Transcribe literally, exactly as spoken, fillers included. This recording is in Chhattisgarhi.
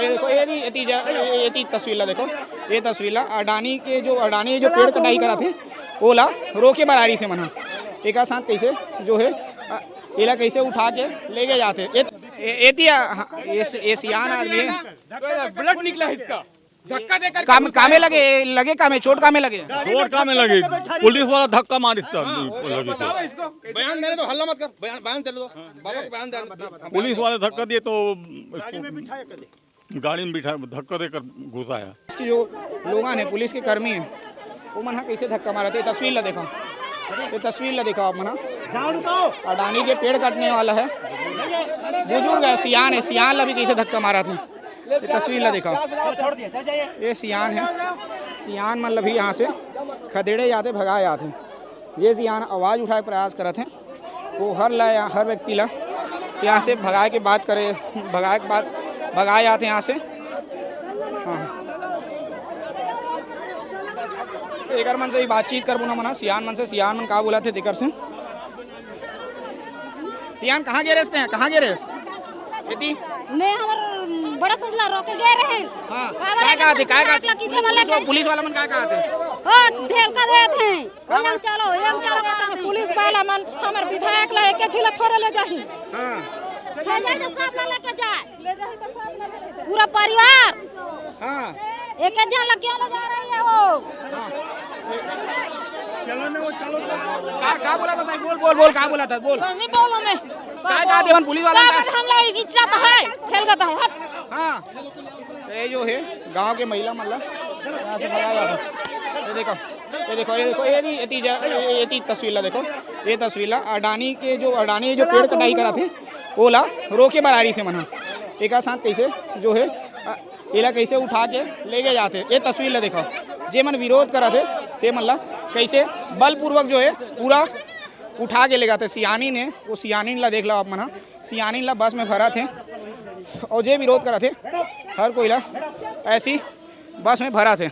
ये, ये, ये, ये, ये तस्वीर ला देखो, ये तस्वीर ला अडानी के जो, अडानी जो पेड़ कटाई करत हे, ओला रोके बर आरिस हे मन ह। एकर साथ कैसे जो है, अ, एला कैसे उठा के लेगे जाथे। ए, ए, एती, हाँ, ये, ये सियान आदमी है। ब्लड निकला इसका। धक्का देकर काम, कामे लगे, लगे कामे, चोट कामे लगे। चोट कामे लगे, पुलिस वाला धक्का मारिस था, लगे थे। बयान देने दो, हल्ला मत कर, बयान, बयान चलो, बाबा को बयान देने दो। पुलिस वाले धक्का दिए तो गाड़ी में बिठा, धक्का देकर घुसाया। जो लोगन हे, पुलिस के कर्मी हे, वो मन ह कैसे धक्का मारत हे, तस्वीर ला देखो, ये तस्वीर ला देखो आप मन ह। अडानी के पेड़ काटने वाला है, बुजुर्ग है, सियान है, सियान ला भी कैसे धक्का मारत हे। ये तस्वीर ला देखो, ये सियान है, सियान मन ला भी यहाँ से खदेड़े जाथे, भगाए जाथे। ये सियान आवाज़ उठाए के प्रयास करत हे, वो हर ला, हर व्यक्ति ला यहाँ से भगाए के बात करे, भगाए के बात, भगाए जाथे यहाँ से। हाँ, एकर मन से ही बातचीत करबो ना मन ह, सियान मन से, सियान मन का बोलत हे तेकर से। सियान, कहाँ गे रेहेस तें? कहाँ गे रेहेस? एती? मैं हमर बड़ा ससुर ला रोके गे रहेन। हाँ। काबर काय कहा थे? काय कहा थे? पुलिस वाला मन काय कहा थे? ओ, ढेलका देत हे। ओ, एम चलो, एम चलो करत हे। पुलिस वाला मन हमर विधायक ला एके झिला थोड़े ले जाही। हाँ। ले जाही तो सब ला लेके जाए। पूरा परिवार। हाँ। एक एक झन ला क्यों ले जा रही है वो? हाँ। चलो ना, वो चलो। का, का बोला था भाई? बोल, बोल, बोल, का बोला था? बोल। तो नहीं बोलो मैं। का, का देवन पुलिस वाला का का? बोले, हम लोग इज्जत है, खेल का तो है, हट। हाँ। ये जो है गांव के महिला मन ला यहाँ से भगाया जाता है। ये देखो, ये देखो, ये देखो, ये नहीं, ये तीजा, ये, ये, ये ती तस्वीर ला देखो, ये तस्वीर ला अडानी के जो, अडानी जो पेड़ कटाई करत हे, ओला रोके बर आरिस हे मन ह। एकर साथ कैसे जो है, अ, एला कैसे उठा के लेगे जाथे, ये तस्वीर ला देखो। जे मन विरोध करत हे, ते मन ला कैसे बलपूर्वक जो है पूरा उठा के ले जाथे। सियानी ने, वो सियानी ला देख लो आप मन ह, सियानी ला बस में भरत हे, और जे विरोध करत हे, हर कोई ला ऐसी बस में भरत हे।